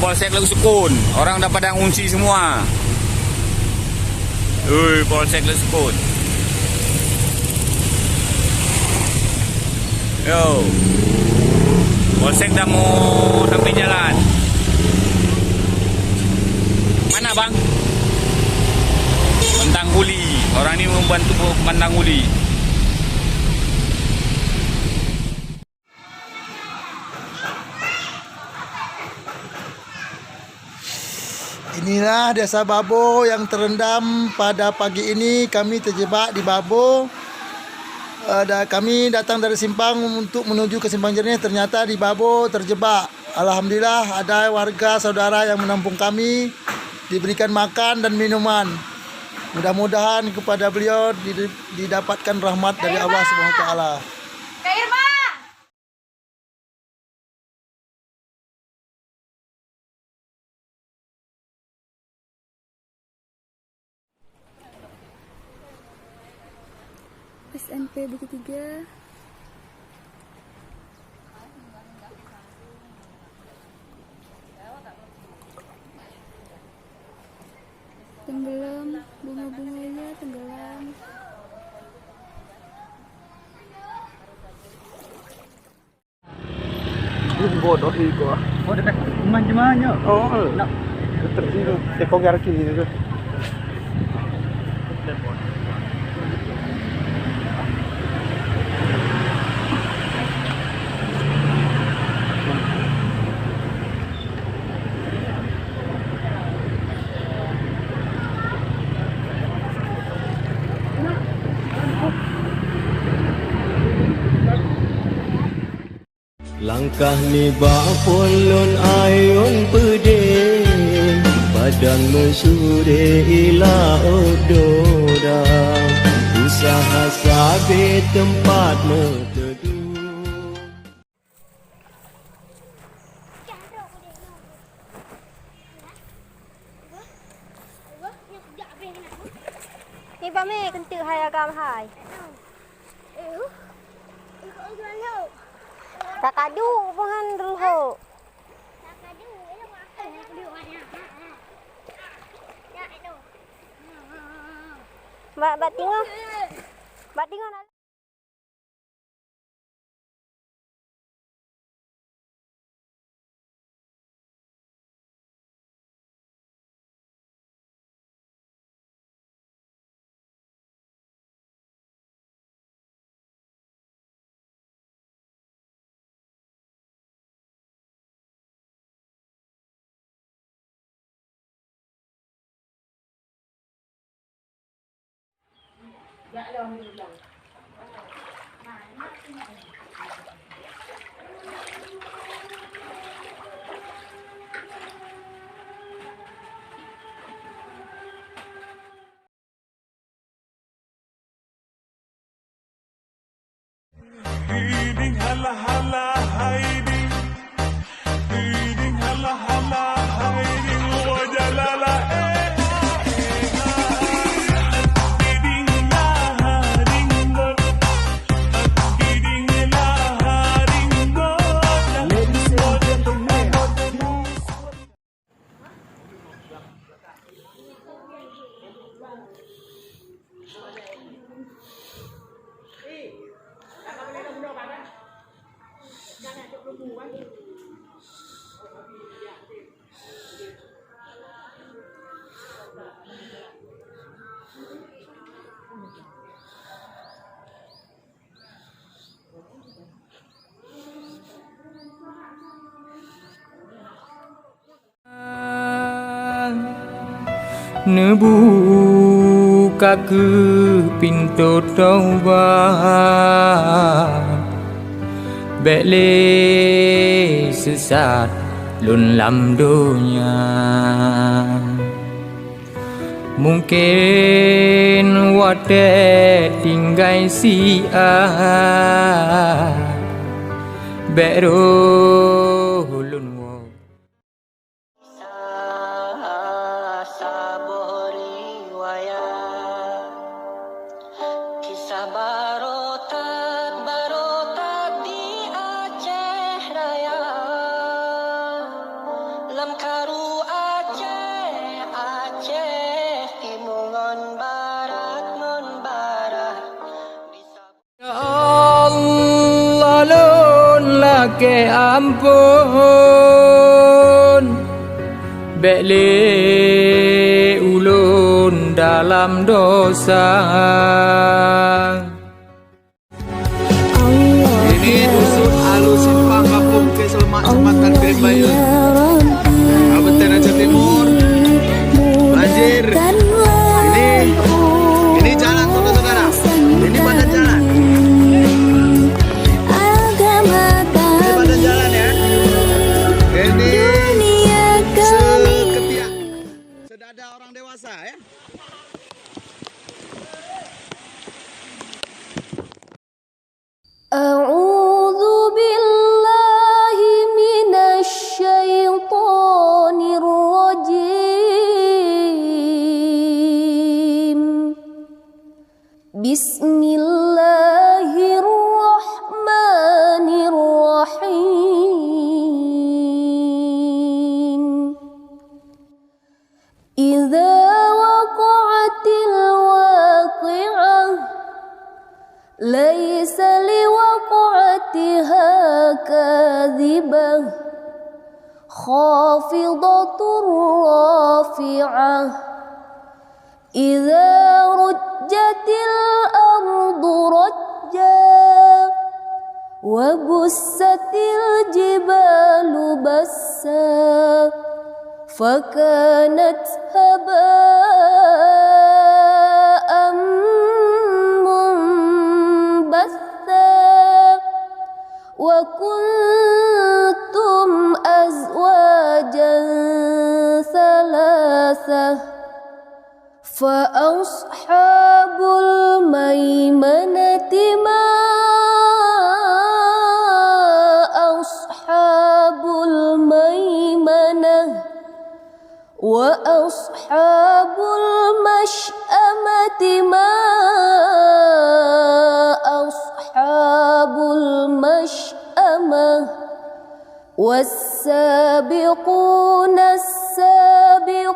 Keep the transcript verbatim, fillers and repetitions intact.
Polsek Lhoksukon, orang dah pada ngungsi semua. Ui, Polsek Lhoksukon. Yo. Polsek dah mau sampai jalan. Mana, Bang? Mandang Uli. Orang ni membantu Mandang Uli. Inilah desa Babo yang terendam pada pagi ini. Kami terjebak di Babo. Eh, da-, kami datang dari Simpang untuk menuju ke Simpang Jernih, ternyata di Babo terjebak. Alhamdulillah, ada warga saudara yang menampung kami, diberikan makan dan minuman. Mudah-mudahan kepada beliau di-, didapatkan rahmat dari Allah Subhanahu wa Taala. S M P Bukit Tiga. Tenggelam, bunga-bunganya tenggelam. Bodoh iko. Oh, dekat manjemanya. Oh, nak terus itu. Teko garki itu. Langkah nibak phon lôn ayôn peudeh, padang meusure ila udoda, usaha sabe teumpat meuteuduek. Ni pamé keuneuk hai agam hai. Takadu pun han ruho. Bak, bak tingah. Bak tingah. Neubuka kheueh pintoe tobat, bék lé seusat lôn lam donya. Mungken watée tinggai siat, bék roh lôn woe. Kisah saboh riwayat, kisah barô that, barô that di Aceh Raya. Lam Keu amphon, bék lé ulôn dalam desya. Ini dusun Alue Simpang, Kampung Bukit Selamat, Kecamatan Bireuen Bayeuen, Kabupaten Aceh Timur. Banjir. Ini, ini jalan, saudara-saudara. Ini badan jalan. Ini badan jalan, ya. Ini seketiak. Sedada orang dewasa, ya. أعوذ بالله من الشيطان الرجيم. بسم الله الرحمن الرحيم. إذا وقعت الواقعة، ليس لوقعتها كاذبة، خافضة رافعة، إذا رجت الأرض رجا، وبست الجبال بسا، فكانت هباء منبثا، وكنتم أزواجا ثلاثة، فأصحاب الميمنة ما أصحاب الميمنة، وأصحاب المشأمة ما أصحاب المشأمة، والسابقون السابقون.